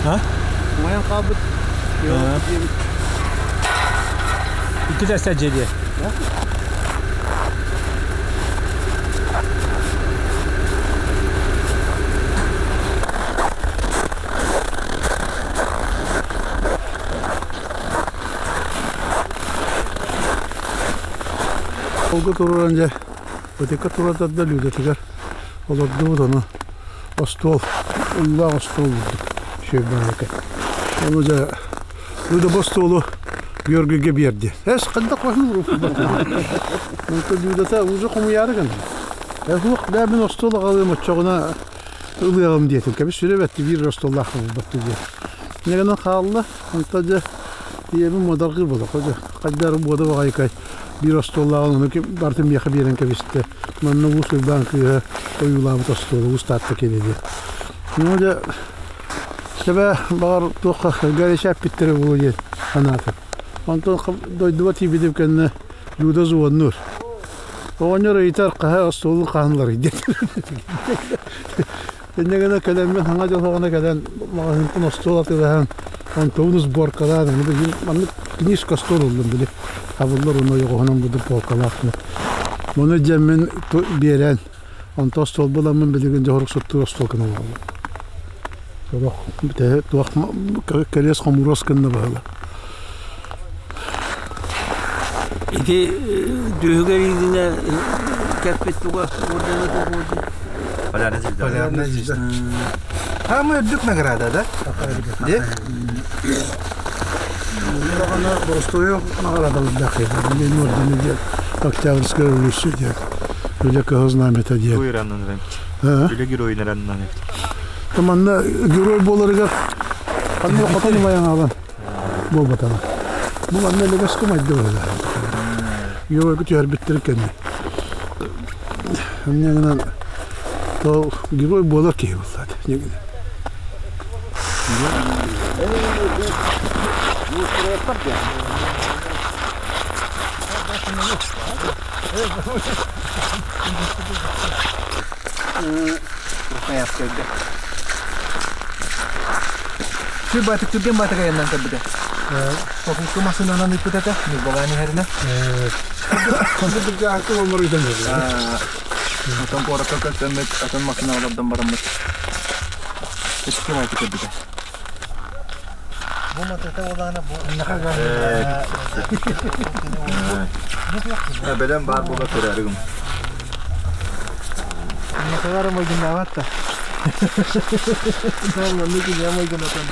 А? Умайан хаалбыт. Икки тэстэ дьиэ диэ. Олга туран дьэ ытыкка туратарда Людатыгар олордубут ону остуол уулаах остуол бурдук үчүгэй Ону дьэ Люда бу остуолу Георгийга биэрди. Эс хайдах баһын Онтон Людата уже хомуйаары гынна. Э суох бээ мин остуол аҕалыам оччоҕуна ылыаҕым диэтим. Кэбис сүрэ бэтти биир остуоллаах буолбаттыы диэн. Инньэ гынан хаалла. Онтон дьэ ийэбин муодаргыыр буолла. Дьэ хайдары буода баҕайыкай биир остуоллааҕын ону барытын миэхэ биэрэн кэбистэ. Манна Уус Уйбаан кыыһа ойуулаабыт остуола Уус Таатта киэнэ диэн. Ну дьэ сөбө баҕар туохха горяча эппиттэрэ буолуо диэн санаатым. Онтон дойдуга тиийбитим кэннэ Люда звоннуур. Оҕонньор ыйытар хаһа остуолун хаһан диэн. Инньэ гына кэлэммин саҥа дьыл саҕана кэлэн маҕаһыынтан остуол атыылаһан онтубун сборкалаан аны билигин маннык книжка остуол ыллым били хабыллар уонна ойоҕоһунан буду полкалаах Ону дьэммин биэрэн онто остуол буламмын билигин дьоһурук суттуур остуол гынан олоробун. Сорох туох кэлиэс хомуруос гынна быһыла. Ити түһүгэр иилинэ кэппит туга ордена тугу Полярная звезда. Полярная звезда. Самый үрдүк награда, да? Де? Даҕаны боростуойу наҕараадалардаах Ленин ордена диэн Октябрьская революция диэн Үлэ кыһыл знамята диэн. Үлэ геройун раннан Манна герой буоларыгар ханна хотон умайан аалан буолбатаҕа. Бу манна элэгэс кумайды быһыылаах. Геройга түһэрбиттэрин кэннэ. Инньэ гынан то герой буолар киһи буолла. Красноярскайга. Сүр баатык түргэн баатык айаннан кэлбитэ. Покулка массыынанан ыыппыт этэ, Ньурбалаан иһэринэ. Отон куоракка көстөммүт, атын массыына олордон бараммыт. Икки баатык кэлбитэ. Бу матыта улаана бу Бэлэм баар буола көрөөрүгүм. Нахагара майгыннаабат да. Маннык ийэ майгынатан.